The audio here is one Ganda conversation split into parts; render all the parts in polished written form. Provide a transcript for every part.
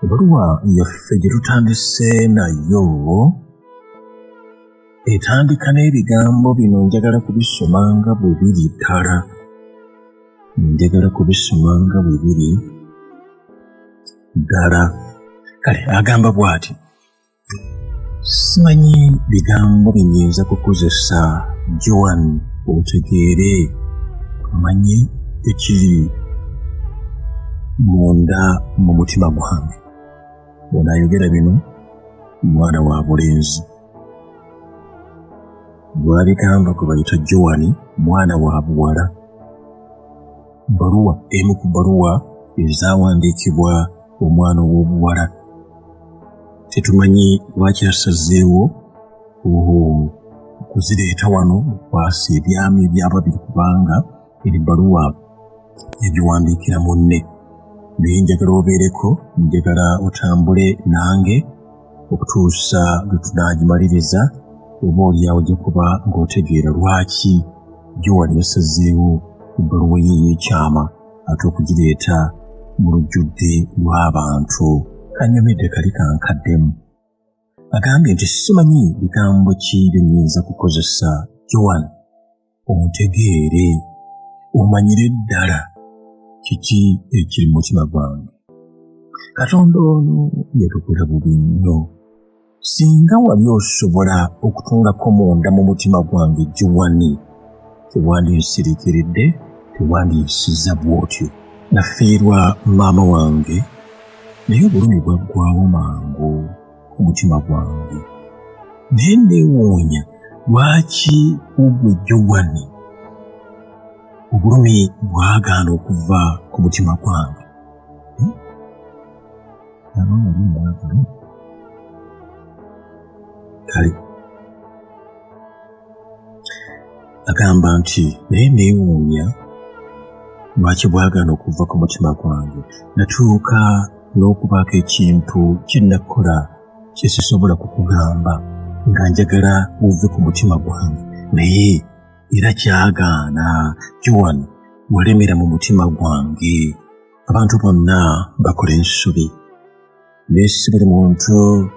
Ebbaluwa yaffe gye tutandise nayo etandika n'ebigambo bino, njagala kubisoma nga bwe biri ddala, njagala kubisoma nga bwe biri ddala. Kale agamba bw'ati: simanyi bigambo bye nnyinza kukozesa Joan otegeere omanye ekiri munda mu mutima gwange. Ono ayogera bino mwana wa bulenzi, gw'abigamba gwe bayita Joan, mwana wa buwala. Bbaluwa emu ku bbaluwa ezaawandiikibwa omwana ow'obuwala. Tetumanyi lwaki asazeewo okuzireeta wano okwasa ebyama eby'ababiri, kubanga eri bbaluwa yagiwandiikira munne. Naye njagala obeereko, njagala otambule nange okutuusa lwe tunaagimaliriza, oba oliawo ojja kuba ng'otegeera lwaki Joan yasazeewo ebbaluwa ye ey'ekyama ate okugireeta mu lujjudde lw'abantu. Kanyumidde kali kankaddemu. Agambye nti simanyi bigambo ki bye nnyinza kukozesa Joan ontegeere omanyire ddala kiki ekiri mu mutima gwange. Katonda ono yatukola bubi nnyo. Singa wali osobola okutungako munda mu mutima gwange Joan, tewandinsiriikiridde, tewandiyisizza bw'otyo. Nafiirwa maama wange, naye obulumi bwaggwawo mangu ku mutima gwange. Naye neewuunya lwaki ugwe Joan obulumi bwagaana okuva ku mutima gwange. Kale agamba nti naye neewuunya lwaki bwagaana okuva ku mutima gwange. Natuuka n'okubaako ekintu kye nnakola kye sisobola kukugamba nga njagala ove ku mutima gwange, naye era kyagaana. Joan, walemera mu mutima gwange. Abantu bonna bakola ensobi, naye si buli muntu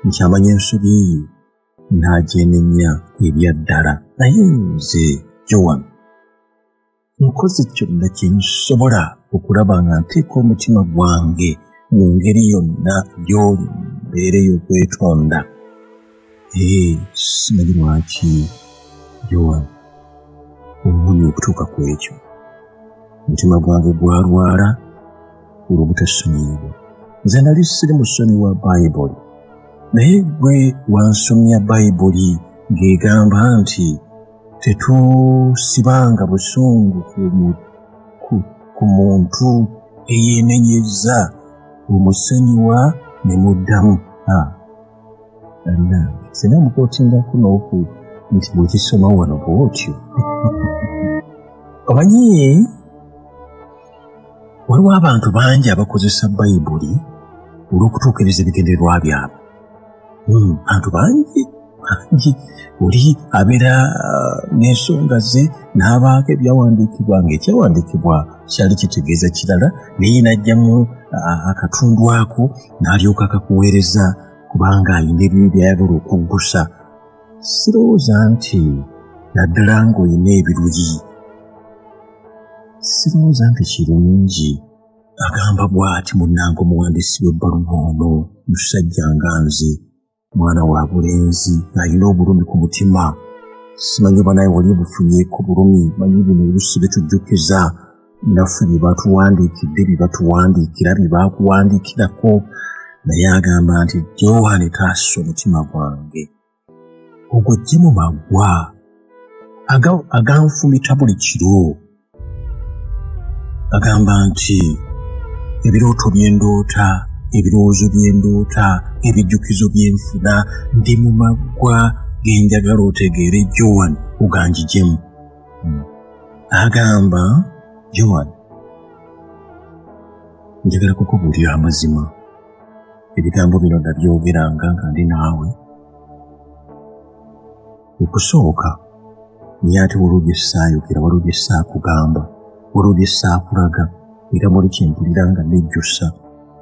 nti amanya ensobi n'agyenenya ebya ddala. Naye nze Joan nkoze kyonna kye nsobola okulaba nga nteeka omutima gwange mu ngeri yonna gy'oli mu mbeera ey'okwetonda. Simanyi lwaki Joan onnumya okutuuka ku ekyo. Omutima gwange gwalwala olw'obutasonyiyibwa. Nze nali siri musomi wa Bayibuli, naye gwe wansomya Bayibuli ng'egamba nti tetusibanga busungu ku muntu eyeenenyezza, omusonyiwa ne muddamu. Singa mukootingako n'oku nti bw'okisoma wano bw'otyo. Omanyi waliwo abantu bangi abakozesa Bayibuli olw'okutuukiriza ebigendererwa byabwe. Bantu bangi bangi, oli abeera n'ensonga ze n'abaako ebyawandiikibwa ng'ekyawandiikibwa kyali kitegeeza kirala, naye n'aggyamu akatundu ako n'alyoka akakuweereza kubanga alina ebibi by'ayagala okuggusa. Sirowooza nti naddala ng'olina ebiruyi, sirowooza nti kirungi. Agamba bw'ati munnange omuwandiisi w'ebbaluwa ono, musajja nga nze, mwana wa bulenzi alina obulumi ku mutima. Simanyi oba naye wali obufunyeeko bulumi, manyi bino oluusi bitujjukiza naffe bye batuwandiikidde, bye batuwandiikira, bye baakuwandiikirako. Naye agamba nti Joan taasa omutima gwange ogujje mu maggwa aganfumita buli kiro. Agamba nti ebirooto bye ndoota, ebirowoozo bye ndoota, ebijjukizo bye nfuna, ndi mu maggwa ge njagala otegeere Joan oganjijemu. Agamba Joan, njagala kukubuulira amazima. Ebigambo bino nabyogeranga nga ndi naawe okusooka, naye ate waliwo bye ssaayogera, waliwo bye ssaakugamba, waliwo bye ssaakulaga, era muli kye mpulira nga nejjusa.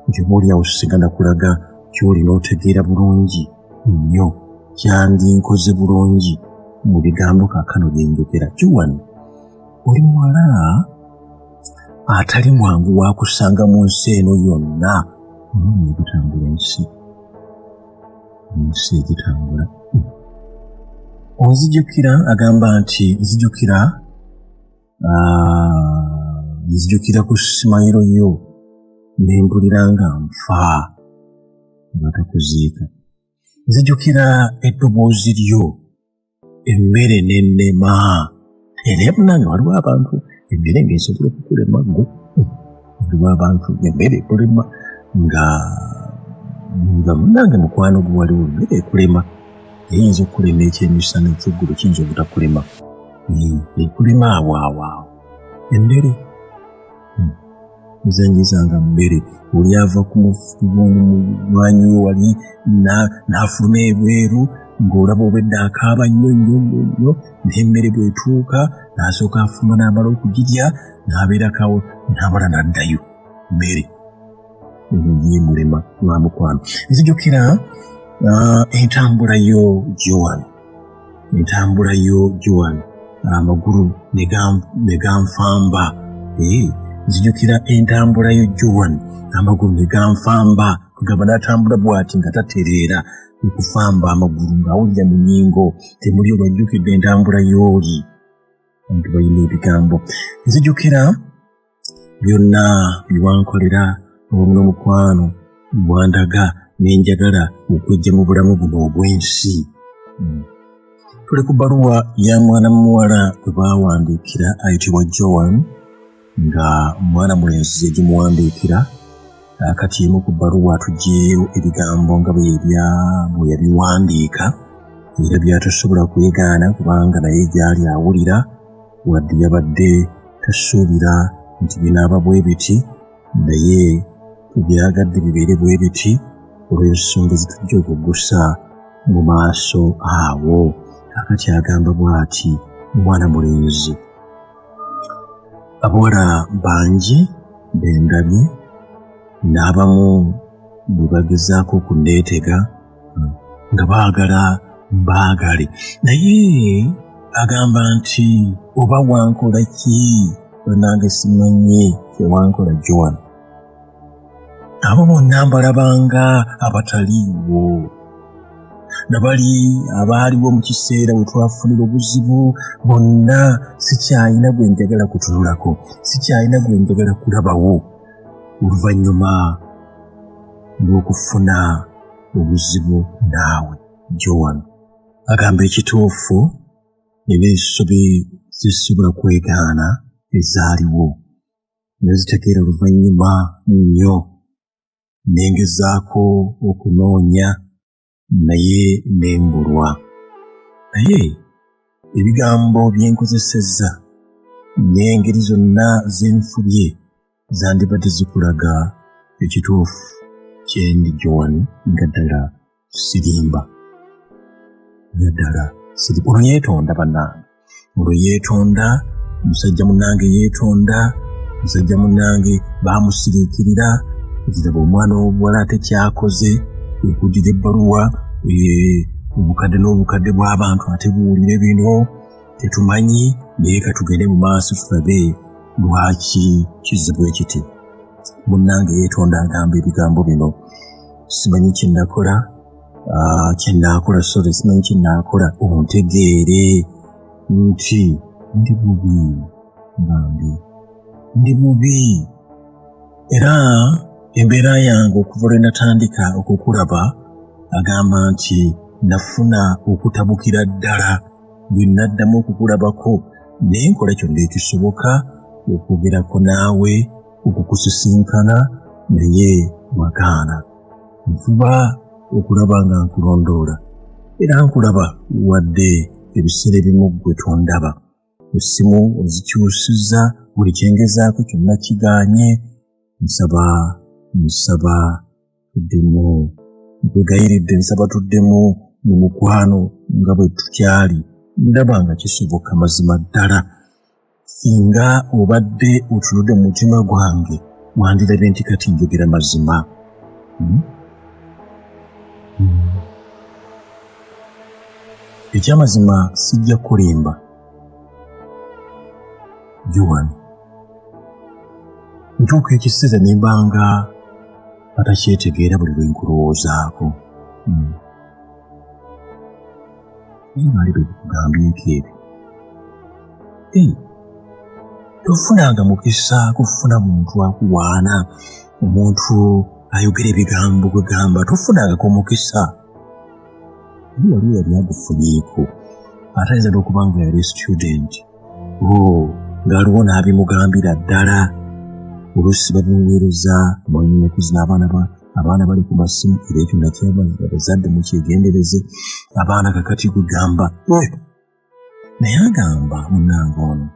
Nti oba oliawo singa nakulaga ky'oli n'otegeera bulungi nnyo, kyandinkoze bulungi mu bigambo kaakano bye njogera. Joan, oli muwala atali mwangu wa kusanga mu nsi eno yonna. Egitambula ensi, ensi egitambula. Onzijukira, agamba nti nzijukira, nzijukira ku simayiro yo ne mpulira nga nfa nga takuziika. Nzijukira eddoboozi lyo, emmere n'ennema. Era munange waliwo abantu emmere ng'esobola okukulema gwe. Waliwo abantu emmere ekulema nga munange mukwano gwe, waliwo emmere ekulema, eyinza okukulema ekyemisana, ekyeggulo kiyinza obutakulema, ekulema awo awo awo emmere. Nze njizanga mmere, oli ava ku mwanyi we wali n'afuluma ebweru ng'olaba obwedda akaaba nnyo nnyo nnyo nnyo, n'emmere bw'etuuka n'asooka afuluma n'amala okugirya n'abeerako awo n'amala n'addayo. Mmere ono ye mulema lwa mukwano. Nzijukira entambula yo Joan, entambula yo Joan, amagulu ne ganfamba. Nzijukira entambula yo Joan, amagulu ne ganfamba, kugamba n'atambula bw'ati nga tatereera, okufamba amagulu ng'awulira mu nnyingo temuli olwajjukidde entambula y'oli. Abantu balina ebigambo. Nzijukira byonna bye wankolera obumu n'omukwano bwandaga n'enjagala okwejja mu bulamu buno obw'ensi. Tuli ku bbaluwa ya mwana muwala gwe baawandiikira ayitibwa Joan, nga mwana mulenzi yagimuwandiikira. Kati emu ku bbaluwa tuggyeyo ebigambo nga bwe yabiwandiika, era by'atasobola kwegaana kubanga naye gy'ali awulira, wadde yabadde tasuubira nti binaaba bwe biti, naye tubyagadde bibeere bwe biti olw'ensonga zitujja okugusa mu maaso awo. Akati agamba bw'ati, mwana mulenzi, abawala bangi bendabye n'abamu bwe bagezaako okunneetega nga baagala mbaagale, naye agamba nti oba wankola ki bannange, simanyi kye wankola Joan. Abo bonna mbalabanga abataliiwo, nabali abaaliwo mu kiseera we twafunira obuzibu bonna sikyalina gwe njagala kutunulako, sikyalina gwe njagala kulabawo oluvannyuma lw'okufuna obuzibu naawe Joan. Agamba ekituufu, nina ensobi zisobola kwegaana ezaaliwo, nazitegeera oluvannyuma nnyo, nengezaako okunoonya naye nembulwa. Naye ebigambo bye nkozesezza n'engeri zonna ze nfubye zandibadde zikulaga ekituufu kye ndi Joan, nga ddala sirimba, nga ddala sirimba. Olwo yeetonda bannange, olwo yeetonda, musajja munnange yeetonda, musajja munnange baamusiriikirira. Kiraba omwana w'obuwala ate kyakoze okuddira ebbaluwa, obukadde n'obukadde bw'abantu ate buwulire bino tetumanyi, naye katugende mu maaso tulabe lwaki kizibu ekiti. Munnange yeetonda agamba ebigambo bino, simanyi kye nakola, kye naakola, sorry, simanyi kye naakola ontegeere nti ndi bubi, bambi ndi bubi, era embeera yange okuva lwe natandika okukulaba, agamba nti nafuna okutabukira ddala bwe naddamu okukulabako, naye nkola kyonna ekisoboka okwogerako naawe, okukusisinkana, naye wagaana. Nfuba okulaba nga nkulondoola, era nkulaba wadde ebiseera ebimu ggwe tondaba. Essimu ozikyusiza, buli kyengezaako kyonna kigaanye. Nsaba, nsaba tuddemu, nkwegayiridde, nsaba tuddemu mu mukwano nga bwe tukyali. Ndaba nga kisoboka mazima ddala. Singa obadde otunudde mu mutima gwange, wandirabye nti kati njogera mazima. Ekyamazima sijja kulimba Joan, ntuuka ekiseera ne mbanga atakyetegeera buli lwe nkulowoozaako. Naye baali bekugambyeko ebyo. Tofunanga mukisa kufuna muntu akuwaana, omuntu ayogera ebigambo kwegamba, tofunangako mukisa. Naye waliwo yali agufunyeeko, ate ayinza n'okuba nga yali student. Ng'aliwo n'abimugambira ddala. Oluusi babimuweereza, amanyi okuzina abaana bali ku masimu, era ekyo nakyo abazadde mukyegendereze. Abaana kakati kugamba. Naye agamba munnange ono,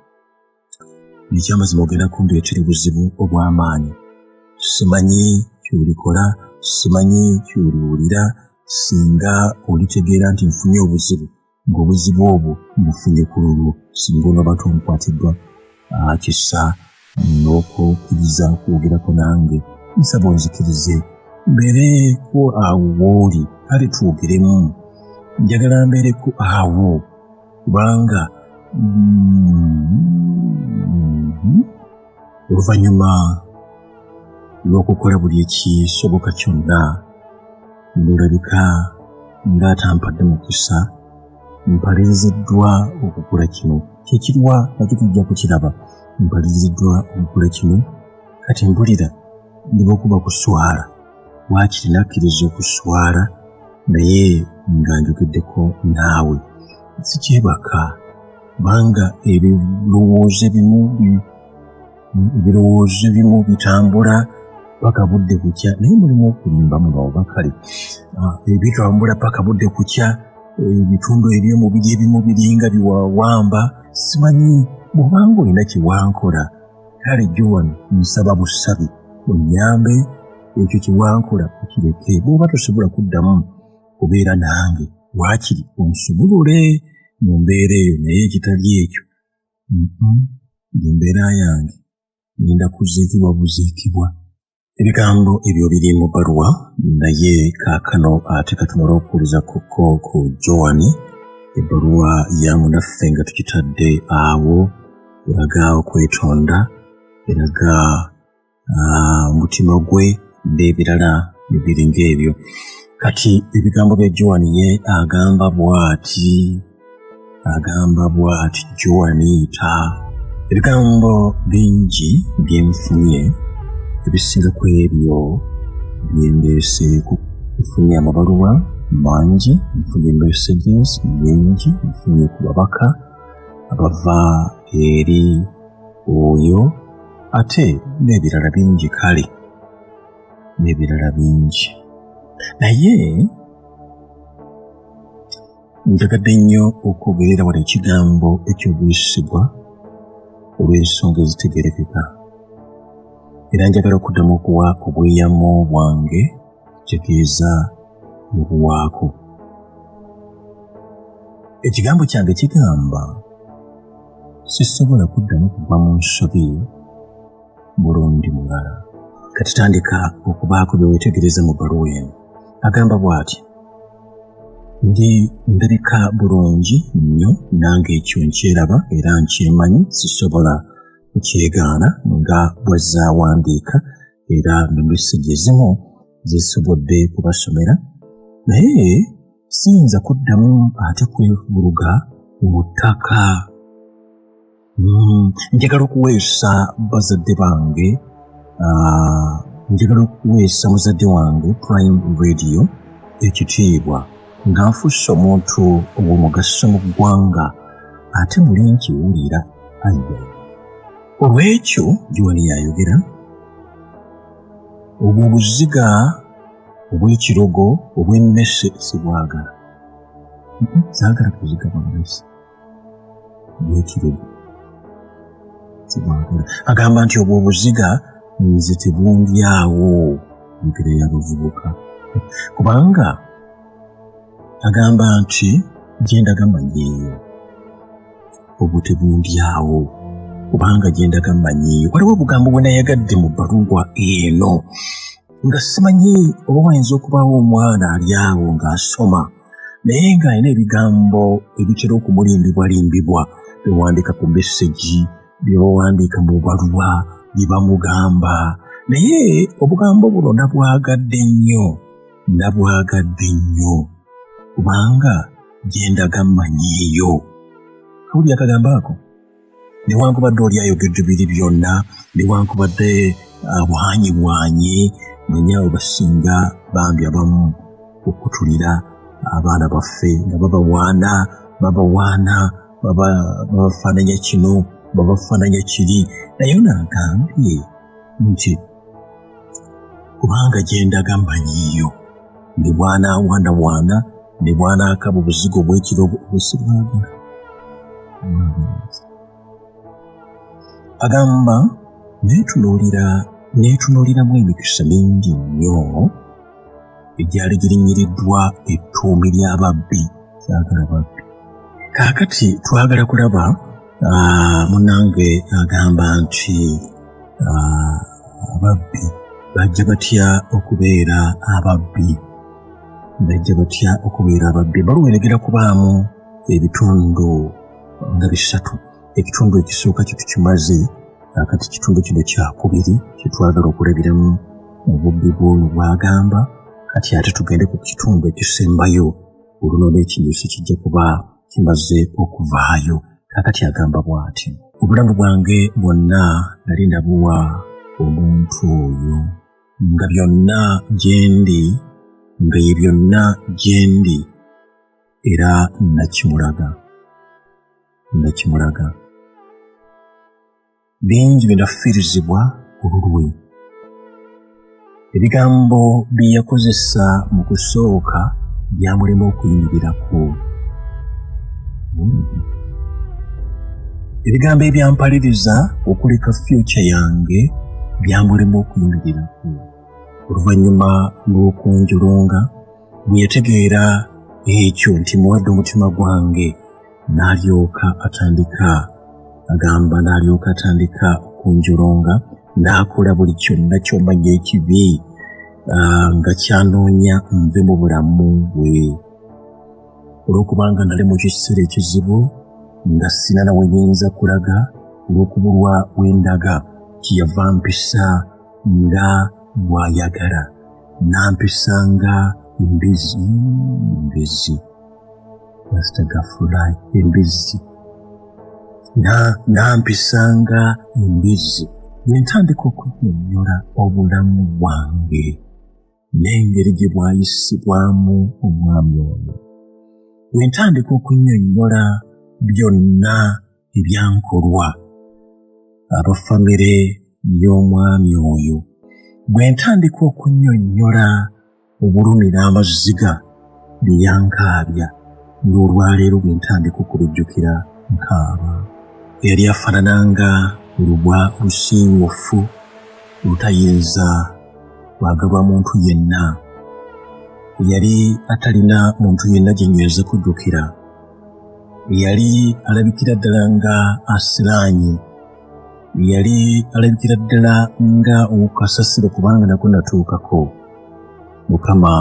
ekyamazima ogenda kundeetera obuzibu obw'amaanyi. Simanyi ky'olikola, simanyi ky'oliwulira, singa olitegeera nti nfunye obuzibu, ng'obuzibu obwo mbufunye ku lulwo, singa onooba tonkwatiddwa kisa n'okukkiriza okwogerako nange. Nsaba onzikirize mbeereko awo w'oli, kale twogeremu. Njagala mbeereko awo kubanga oluvannyuma lw'okukola buli ekisoboka kyonna n'olabika ng'atampadde mukisa, mpaliriziddwa okukola kino. Kyekiriwa nakyo tujja kukiraba. Mpaliriziddwa okukola kino, kati mpulira ndiba okuba kuswala. Waakiri nakkiriza okuswala naye nga njogeddeko naawe. Sikyebaka kubanga ebirowoozo ebimu bitambula paka budde kukya, naye mulimu okulimba muno oba kale ebitambula paka budde kukya, ebitundu eby'omubiri ebimu biringa biwawamba. Simanyi bw'obanga olina kye wankola, kale Joan nsaba busabi onnyambe ekyo kye wankola okireke. Bw'oba tosobola kuddamu kubeera nange, waakiri onsumulule mu mbeera eyo, naye ekitali ekyo embeera yange ngenda kuziikibwa buziikibwa. Ebigambo ebyo biri mu bbaluwa, naye kaakano ate katumale okuwuliza koko ku Joan. Ebbaluwa ya munaffe nga tukitadde awo eraga okwetonda, eraga omutima gwe n'ebirala ebiri ng'ebyo. Kati ebigambo bya Joan ye agamba bw'ati Joanita, ebigambo bingi bye nfunye, ebisinga ku ebyo bye ndeeseeko. Nfunye amabaluwa mangi, nfunye messages nyingi, nfunye ku babaka abava eri oyo, ate n'ebirala bingi, kale n'ebirala bingi. Naye njagadde nnyo okwogerera wano ekigambo eky'obwesigwa olw'ensonga ezitegeerekeka, era njagala okuddamu okuwa obweyamo bwange, kitegeeza mubuwaako. Ekigambo kyange kigamba sisobola kuddamu kugwa mu nsobi mulundi mulala. Kati tandika okubaako bye weetegereza mu bbaluwa eno. Agamba bw'ati, ndi ndabika bulungi nnyo, nange ekyo nkyeraba era nkyemanyi, sisobola kukyegaana nga bw'azaawandiika, era ne message ezimu zisobodde kubasomera, naye siyinza kuddamu ate kwevuluga mu ttaka. Njagala okuweesa bazadde bange, njagala okuweesa muzadde wange Prime Radio ekitiibwa nga nfuuse omuntu ow'omugaso mu ggwanga, ate muli nkiwulira. Ayi olw'ekyo Joan yayogera, obwo obuziga obw'ekirogo obw'emmese sibwagala. Saagala kuziga bwa mmese obw'ekirogo sibwagala. Agamba nti obwo obuziga nze tebundyawo, njogera y'abavubuka, kubanga agamba nti gye ndaga mmanyiiyo, obwo tebundyawo kubanga gye ndaga mmanyiiyo. Waliwo obugambo bwe nayagadde mu bbaluwa eno. Nga simanyi oba wayinza okubaawo omwana ali awo ng'asoma naye ng'alina ebigambo ebitera okumulimbibwalimbibwa, bewandiika ku mesegi, bye bawandiika mu bubaluwa, bye bamugamba. Naye obugambo buno nabwagadde nnyo, nabwagadde nnyo, kubanga gye ndaga mmanyiiyo. Kawulira akagambo ako? Newankubadde oli ayogedde biri byonna, newankubadde abwanyibwanye, manya abo basinga bambi abamu okutulira abaana baffe nga babawaana, babawaana, babafaananya kino, babafaananya kiri. Naye ono agambye nti kubanga gye ndaga mmanyiiyo, ne bw'anaawaanawaana, ne bw'anaakaba obuzigo obw'ekiro obusibwagala. Agamba neetunuuliramu emikisa mingi nnyo egyali girinnyiriddwa ettuumi ly'ababbi. Saagala babbi. Kaakati twagala kulaba munnange agamba nti ababbi bajja batya okubeera ababbi, bajja batya okubeera ababbi. Ebbaluwa eregera kubaamu ebitundu nga bisatu. Ekitundu ekisooka kye tukimaze, kaakati kitundu kino kyakubiri kye twagala okulabiramu obubbi bw'ono bw'agamba. Kati ate tugende ku kitundu ekisembayo, oluno n'ekinyusi kijja kuba kimaze okuvaayo. Kaakati agamba bw'ati: obulamu bwange bwonna nali nabuwa omuntu oyo, nga byonna gye ndi, nga ye byonna gye ndi, era nakimulaga, nakimulaga. Bingi bye nafiirizibwa olulwe. Ebigambo bye yakozesa mu kusooka byamulema okuyimirirako. Ebigambo ebyampaliriza okuleka future yange byamulema okuyimirirako. Oluvannyuma lw'okunjulunga, bwe yategeera ekyo nti muwadde omutima gwange, n'alyoka atandika, agamba n'alyoka atandika okunjulunga, n'akola buli kyonna ky'omanyi ekibi, nga kyanoonya nve mu bulamu bwe. Olw'okubanga nali mu kiseera ekizibu, nga sina na we nnyinza kulaga, olw'okubulwa we ndaga, kyeyava mpisa nga bw'ayagala, n'ampisa nga embizzi, embizzi. Pastor Gafulai, embizzi. N'ampisa nga embizzi. Bwe ntandika okunnyonnyola obulamu bwange n'engeri gye bwayisibwamu omwami oyo, bwe ntandika okunnyonnyola byonna ebyankolwa abafamire y'omwami oyo, bwe ntandika okunnyonnyola obulumi n'amaziga bye yankaabya, n'olwaleero bwe ntandika okubijjukira nkaaba. Eyali afaanana nga olubwa olusiiwuufu olutayinza kwagalwa muntu yenna, eyali atalina muntu yenna gye nyweza kuddukira, eyali alabikira ddala nga asiraanye, eyali alabikira ddala nga ow'okukasasiro kubanga nako natuukako. Mukama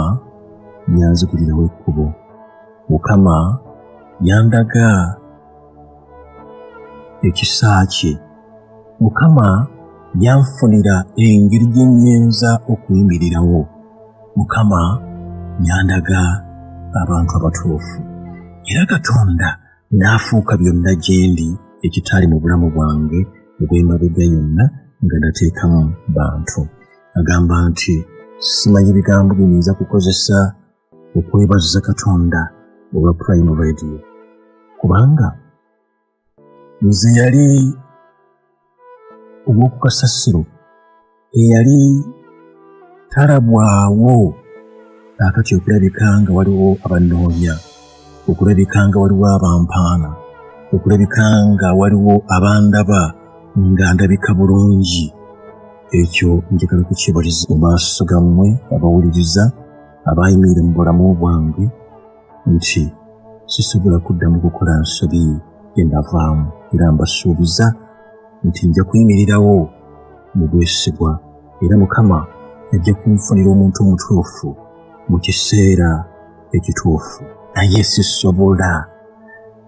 yanzigulirawo ekkubo. Mukama yandaga ekisa kye. Mukama yanfunira engeri gye nnyinza okuyimirirawo. Mukama yandaga abantu abatuufu. Era Katonda n'afuuka byonna gye ndi ekitaali mu bulamu bwange obw'emabega yonna nga nateekamu bantu. Agamba nti simanyi bigambo bye nnyinza kukozesa okwebaza Katonda olwa Prime Radio, kubanga nze yali ow'oku kasasiro eyali talabwawo, kaakati okulabika nga waliwo abannoonya, okulabika nga waliwo abampaana, okulabika nga waliwo abandaba nga ndabika bulungi, ekyo njagala kukyebaliza mu maaso gammwe abawuliriza abaayimiire mu bulamu bwange nti sisobola kuddamu kukola nsobi gye navaamu, era mbasuubiza nti nja kuyimirirawo mu bwesigwa, era Mukama Ajja kunfunira omuntu omutuufu mu kiseera ekituufu, naye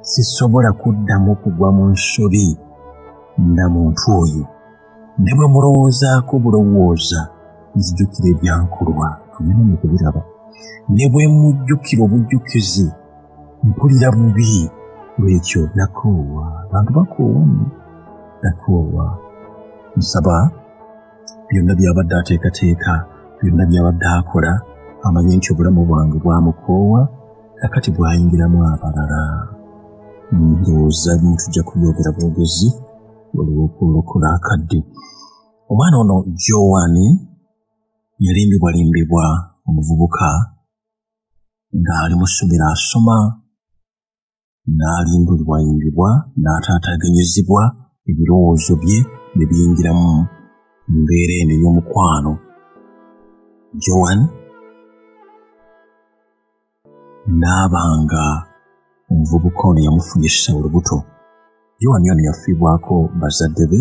sisobola kuddamu kugwa mu nsobi na muntu oyo. Ne bwe mulowoozaako bulowooza, nzijukira ebyankolwa, tugenda mu kubiraba. Ne bwe mujjukira obujjukizi, mpulira bubi. Lwekyo nakoowa, abantu bakoowa nno, nakoowa. Nsaba byonna by'abadde ateekateeka, byonna by'abadde akola, amanye nti obulamu bwange bwamukoowa, kakati bw'ayingiramu abalala. Ndowooza ebimu tujja kubyogera bwogezi olw'okulokola akadde. Omwana ono Joan yalimbibwalimbibwa omuvubuka ng'ali mu ssomero asoma, n'alimbibwalimbibwa, n'ataataaganyizibwa ebirowoozo bye ne biyingiramu mbeera eno ey'omukwano. Joan n'aba nga omuvubuka ono yamufunyisa olubuto. Joan ono yafiibwako bazadde be,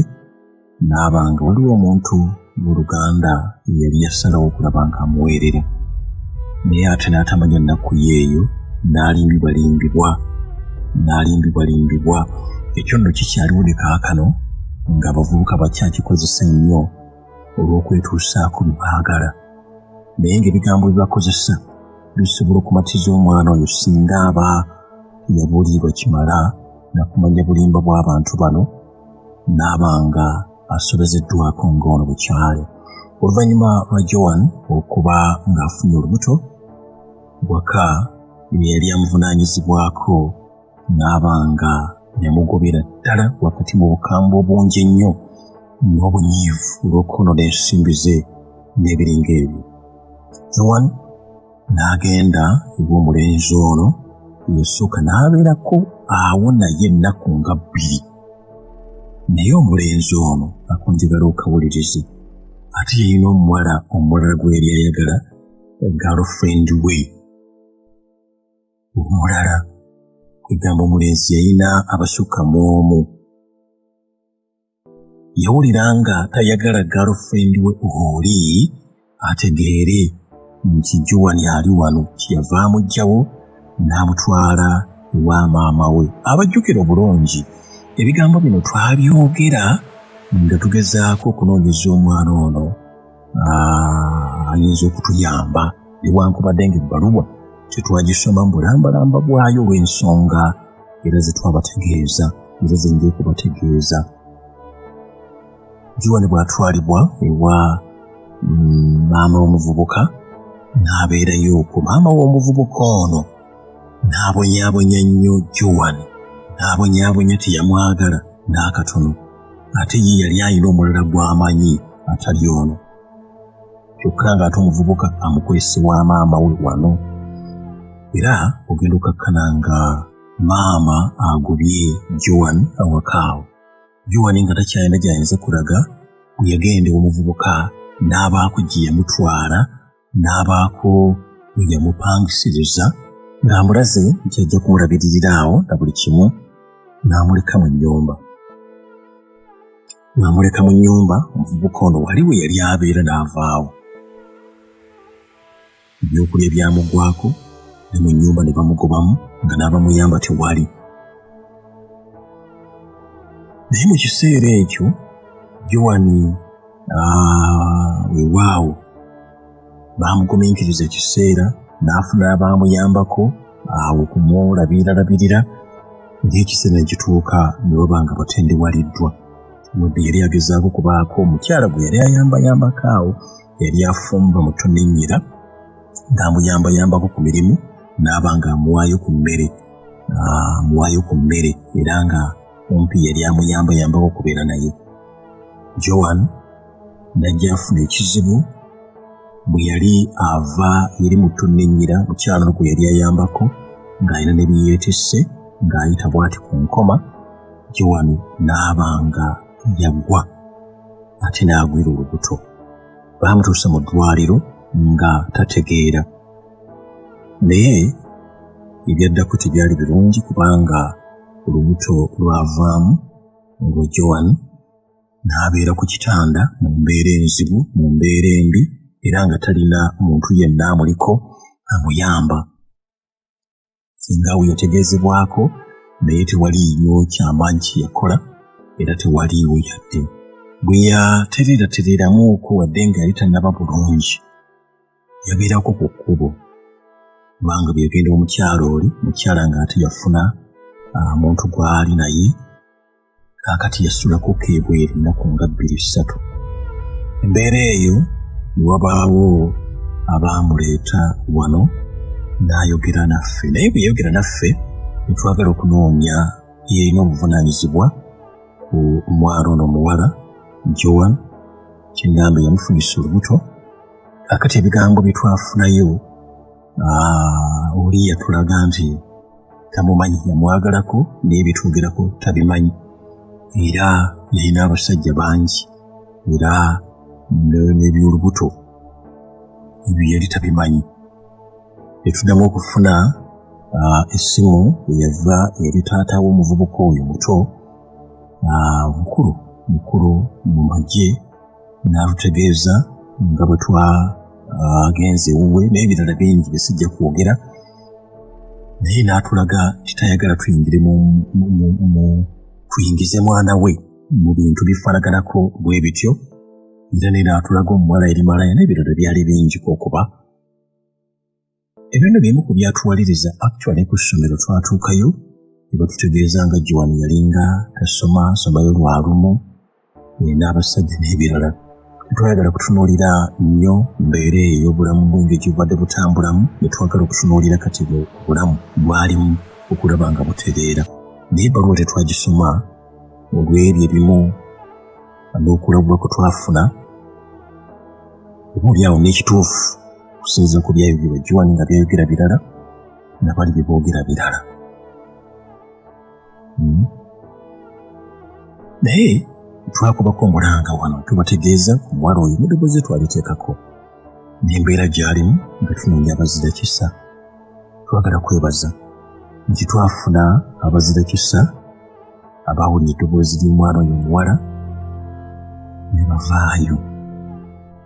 n'aba nga waliwo omuntu w'oluganda eyali yasalawo okulaba ng'amuweerera, naye ate n'atamanya nnaku ye eyo, n'alimbibwalimbibwa, n'alimbibwalimbibwa. Ekyo nno kikyaliwo ne kaakano ng'abavubuka bakyakikozesa nnyo olw'okwetuusaako bye baagala, naye ng'ebigambo bye bakozesa bisobola okumatiza omwana oyo singa aba yabuulirirwa kimala nakumanya bulimba bw'abantu bano, n'aba nga asobezeddwako ng'ono bwe kyali. Oluvannyuma lwa Joan okuba ng'afunye olubuto, waka yali amuvunaanyizibwako n'aba nga yamugobera ddala wakati mu bukambwe obungi ennyo n'obunyiivu olw'okwonoona ensimbi ze n'ebiringa ebyo. Joan n'agenda ew'omulenzi ono yasooka n'abeerako awo naye ennaku nga 2, naye omulenzi ono akunjagala okawulirize, ate yalina omuwala omulala gwe yali ayagala, girlfriend we omulala. Kwegamba omulenzi yalina abasukka mu omu. Yawulira nga tayagala girlfriend we oli ategeere nti Joan ali wano, kyeyava amuggyawo n'amutwala ewa maama we. Abajjukira obulungi ebigambo bino twabyogera nga tugezaako okunoonyeza omwana ono ayinza okutuyamba, newankubadde ng'ebbaluwa tetwagisoma mu bulambalamba bwayo olw'ensonga era ze twabategeeza, era ze nja okubategeeza. Joan bw'atwalibwa ewa maama w'omuvubuka n'abeerayo okwo, maama w'omuvubuka ono n'abonyaabonya nnyo Joan, n'abonyaabonya, teyamwagala n'akatono, ate ye yali alina omulala gw'amanyi atali ono, kyokka ng'ate omuvubuka amukwese wa maama we wano. Era ogenda okkakkana nga maama agobye Joan awaka awo. Joan nga takyalina gy'ayinza kulaga, bwe yagenda ew'omuvubuka n'abaako gye yamutwala, n'abaako we yamupangisiriza ng'amulaze nti ajja kumulabiririra awo na buli kimu, n'amuleka mu nnyumba. Bw'amuleka mu nnyumba, omuvubuka ono wali we yali abeera n'avaawo. Ebyokulya byamugwako ne mu nnyumba ne bamugobamu nga n'abamuyamba tewali. Naye mu kiseera ekyo Joan weewaawo baamugumiikiriza ekiseera n'afuna abaamuyambako awo kumulabiralabirira, ng'ekiseera ne kituuka ne baba nga batendewaliddwa. Wadde yali agezaako kubaako omukyala gwe yali ayambayambako awo, yali afumba mutoninnyira ng'amuyambayambako ku mirimu, n'aba ng'amuwaayo ku mmere, amuwaayo ku mmere, era nga kumpi yali amuyambayambako okubeera naye. Joan n'ajja afuna ekizibu bwe yali ava eri mutoninnyira, mukyala ono gwe yali ayambako ng'alina ne bye yeetisse, ng'ayita bw'ati ku nkoma, Joan n'aba nga yagwa ate n'agwira olubuto. Baamutuusa mu ddwaliro nga tategeera, naye ebyaddako tebyali birungi kubanga olubuto lwavaamu olwo Joan n'abeera ku kitanda mu mbeera enzibu, mu mbeera embi era nga talina muntu yenna amuliko amuyamba. Singa we yategeezebwako naye tewaliiyo kyamaanyi kye yakola era tewaliiwo yadde. Bwe yatereeratereeramuuko wadde nga yali tannaba bulungi, yabeerako ku kkubo kubanga bwe yagenda omukyala oli, omukyala ng'ate yafuna omuntu gw'ali naye, kaakati yasulako ko ebweru ennaku nga bbiri ssatu. Embeera eyo ne wabaawo abaamuleeta wano n'ayogera naffe, naye bwe yayogera naffe ne twagala okunoonya yerina obuvunaanyizibwa ku mwana ono omuwala Joan, kyeŋŋamba yamufunyisa olubuto. Kaakati ebigambo bye twafunayo, oli yatulaga nti tamumanyi, yamwagalako naye byetwogerako tabimanyi, era yalina abasajja bangi era n'ebyolubuto ebyo yali tabimanyi. Ne tuddamu okufuna essimu eyava eri taata w'omuvubuka oyo muto, mukulu mukulu mu magye, n'atutegeeza nga bwe twagenze ewuwe n'ebirala bingi bye sijja kwogera, naye n'atulaga nti tayagala tuyingire mu tuyingize mwana we mu bintu bifaanaganako bwe bityo, era naye n'atulaga omuwala eri malaya n'ebirala byali bingi okuba. Ebyo nno bimu ku byatuwaliriza. Actually ku ssomero twatuukayo ne batutegeeza nga Joan yalinga tasoma, asomayo lwa lumu n'abasajja n'ebirala. Tetwayagala kutunuulira nnyo mbeera eyo ey'obulamu bw'engeri gye bubadde butambulamu, ne twagala okutunuulira kati obulamu bw'alimu okulaba nga butereera. Naye ebbaluwa tetwagisoma olw'ebyo ebimu n'okulabulwa kwe twafuna, oba oli awo n'ekituufu okusinziira ku byayogerwa Joan nga byayogera birala nabali bye boogera birala. Naye twakubako omulanga wano tubategeeza ku muwala oyo n'eddoboozi twaliteekako n'embeera gy'alimu nga tunoonya abazira kisa. Twagala kwebaza nti twafuna abazira kisa abawulira eddoboozi ly'omwana oyo omuwala ne bavaayo,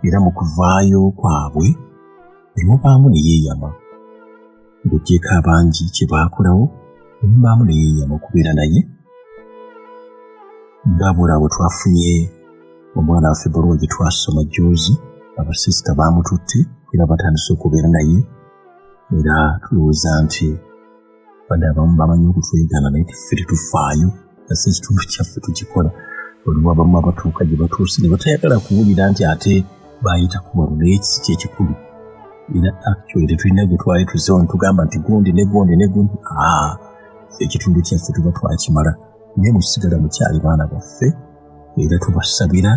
era mu kuvaayo kwabwe ne mubaamu ne yeeyama ng'oggyeeko abangi kye baakolawo, ne mubaamu ne yeeyama okubeera naye. Nga bw'olaba bwe twafunye omwana waffe ebbaluwa gye twasoma jjuuzi, abasisita baamututte era batandise okubeera naye, era tulowooza nti bano abamu bamanyi okutwegaana naye ffe tetufaayo, kasi ekitundu kyaffe tukikola. Waliwo abamu abatuuka gye batuuse ne batayagala kuwulira nti ate baayita ku wano, naye si kyekikulu. Era actually tetulina gwe twali tuzeewo ne tugamba nti gundi ne gundi ne gundi, ffe ekitundu kyaffe tuba twakimala, naye musigala mukyali baana baffe era tubasabira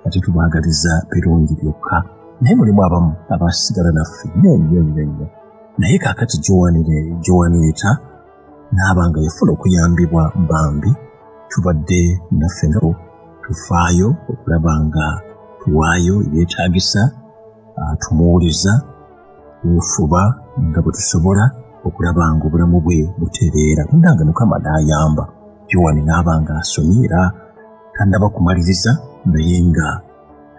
ate tubaagaliza birungi byokka. Naye mulimu abamu abasigala naffe nnyo nnyo nnyo nnyo. Naye kaakati Joanita n'aba nga yafuna okuyambibwa bambi, tubadde naffe nga tufaayo okulaba nga tuwaayo ebyetaagisa, tumuwuliza, tufuba nga bwe tusobola okulaba nga obulamu bwe butereera. Munnange Mukama n'ayamba Joan n'aba nga asomye era tannaba kumaliriza, naye nga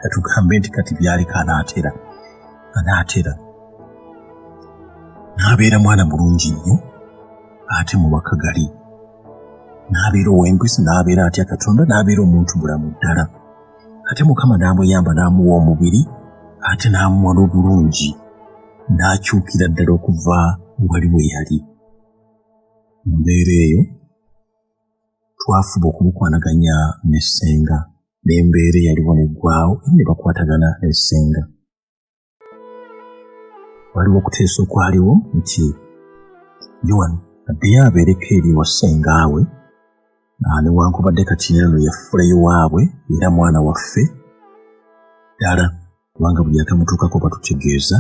katugambe nti kati byaliko anaatera anaatera n'abeera mwana mulungi nnyo ate mu maka gali, n'abeera ow'empisa, n'abeera atya Katonda, n'abeera omuntu mulamu ddala. Ate Mukama n'amuyamba n'amuwa omubiri ate n'amuwa n'obulungi, n'akyukira ddala okuva wali we yali. Mu mbeera eyo twafuba okumukwanaganya ne ssenga, n'embeera eyaliwo n'eggwawo era ne bakwatagana ne ssenga. Waliwo okuteesa okwaliwo nti Joan addeyo abeereko eri ewa ssengaawe, newankubadde kati eno yafulayo waabwe era mwana waffe ddala, kubanga buli akamutuukako batutegeeza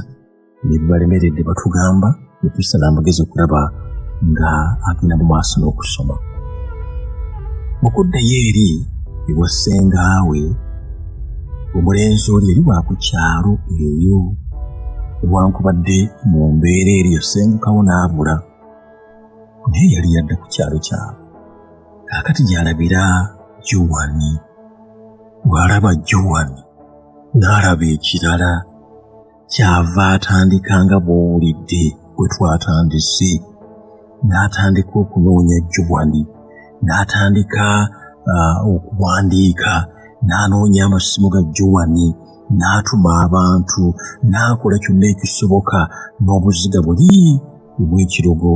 ne bibalemeredde batugamba ne tusala amagezi okulaba nga agenda mu maaso n'okusoma. Mu kuddayo eri ewa ssengaawe, omulenzi oli eri wa ku kyalo eyo, newankubadde mu mbeera eri yasengukawo n'abula, naye yali yadda ku kyalo kyabwe. Kaakati gy'alabira Joan, bw'alaba Joan n'alaba ekirala. Kyava atandika nga bw'owulidde bwe twatandise, n'atandika okunoonya Juwani, n'atandika okuwandiika, n'anoonya amasimu ga Juwani, n'atuma abantu, n'akola kyonna ekisoboka n'obuziga buli obw'ekirogo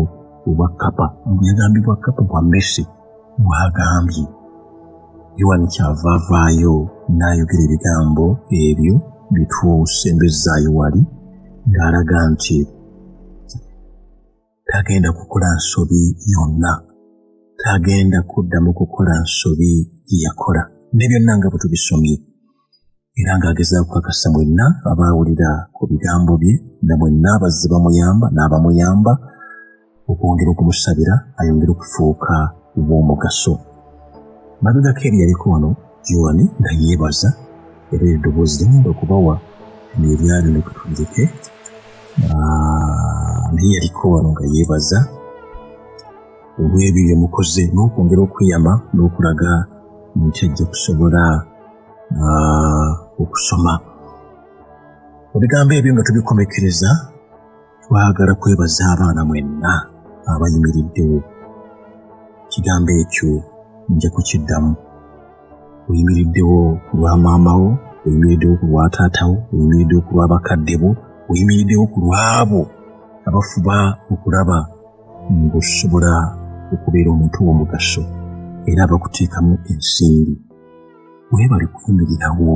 obwa kkapa, yagambibwa kkapa bwa mmese bw'agambye. Juwani kyava avaayo n'ayogera ebigambo ebyo bye tusembezaayo wali, ng'alaga nti tagenda kukola nsobi yonna, tagenda kuddamu kukola nsobi gye yakola, ne byonna nga bwe tubisomye. Era ng'agezaako kukakasa mwenna abaawulira ku bigambo bye, na mwenna abazze bamuyamba n'abamuyamba okwongera okumusabira ayongere okufuuka ow'omugaso. Mabegako eri yaliko wano Juwani nga yeebaza, era eddoboozi lingenda okubawa eryali ne katulireke. Naye yaliko wano nga yeebaza olw'ebyo bye mukoze n'okwongera okweyama n'okulaga nti ajja kusobola okusoma. Ebigambo ebyo nga tubikomekkereza, twagala kwebaza abaana mwenna abayimiriddewo. Ekigambo ekyo nja kukiddamu. Oyimiriddewo ku lwa maama wo, oyimiriddewo ku lwa taata wo, oyimiriddewo ku lwa bakadde bo, oyimiriddewo ku lw'abo abafuba okulaba ng'osobola okubeera omuntu w'omugaso era abakuteekamu ensimbi. Weebale kuyimirirawo,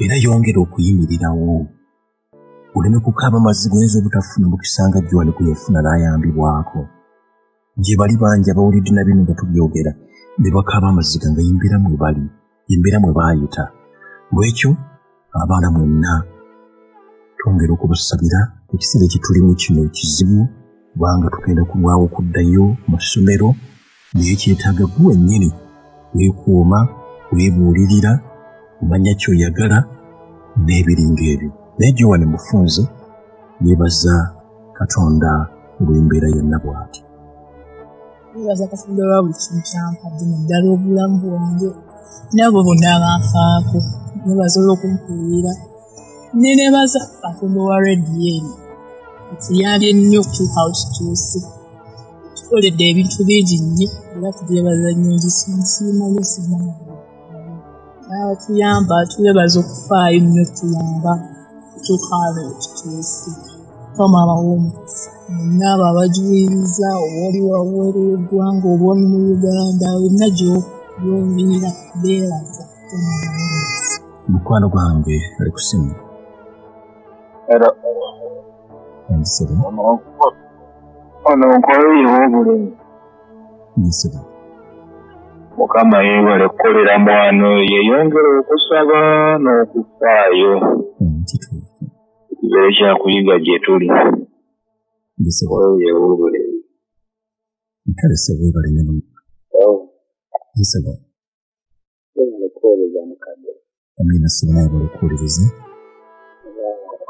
era yongera okuyimirirawo. Oleme kukaaba mazzi, oyinza obutafuna mukisa nga Juwani gwe yafuna n'ayambibwako. Gye bali bangi abawulidde na bino nga tubyogera ne bakaaba amaziga nga embeera mwe bali, embeera mwe baayita. Lwekyo abaana mwenna twongera okubasabira ekiseera ekitulimu kino kizibu, kubanga tugenda kulwawo okuddayo mu ssomero, naye kyetaaga gwe wennyini weekuuma, weebuulirira, omanya ky'oyagala n'ebiringa ebyo. Naye Juwani mufunze yeebaza Katonda olw'embeera yonna bw'ati. Neebaza Katonda olwa buli kimu kyampadde, naddala obulamu bwange n'abo bonna abanfaako. Neebaza olw'okumpeerera, ne neebaza Katonda owa rediyo eno etuyambye nnyo okutuuka awo kituuse. Tukoledde ebintu bingi nnyo era tugyebaza nnyo, nsiima nnyo, siima abatuyamba, tubeebaza okufaayo nnyo tuyamba okutuuka wano kituuse. Mukama abawe omukisa mwenna abo abagiwuliriza, oba oli wabweru w'eggwanga oba oli mu Uganda, yonna gy'obeera, beebaza. Mukama abawe omukisa. Mukwano gwange ali ku ssimu. Era Ngisebe. Ono nkoye w'obulimi. Ngisebe. Mukama yeebale kukolera mwana oyo, yeeyongere okusaba n'okufaayo. Kituufu. Kibeere kyakuyiga gye tuli. Ngisebe. Oyo w'obulimi. Kale ssebo weebale nnyo. Ngisebe. Weebale kuweereza mukadde. Amiina ssebo, naye weebale okuwuliriza.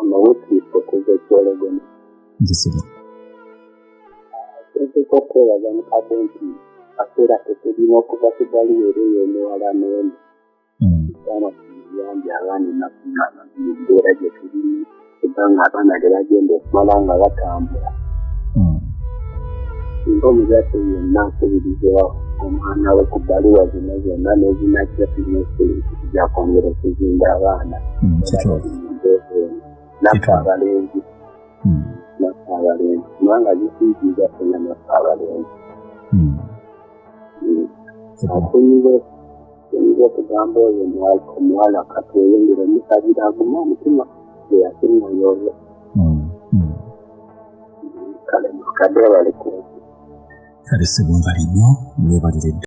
Ono Wycliffe okuva e Kyologoma. Ngisebe. Nteeka okwebaza mukadde nti kaseera ke tulina okuva ku bbaluwa era ey'omuwala n'ono. Abaana tuyambye abaana ennaku mu mbeera gye tulimu, kubanga abaana ge bagenda okumala nga batambula. Singa omuzadde yenna akubiriza omwana we ku bbaluwa zino zonna n'ezinajja, tulina okujja kwongera okuzimba abaana. Kituufu. Naffe abalenzi, naffe abalenzi, kubanga zisiigiza ffenna naffe abalenzi. Ate nyinza okugamba oyo omuwala katweyongere omusabira agume omutima gwe yasiŋŋanya olwo. Kale mukadde weebale kuwulira. Kale ssebo weebale nnyo, weebalire ddala.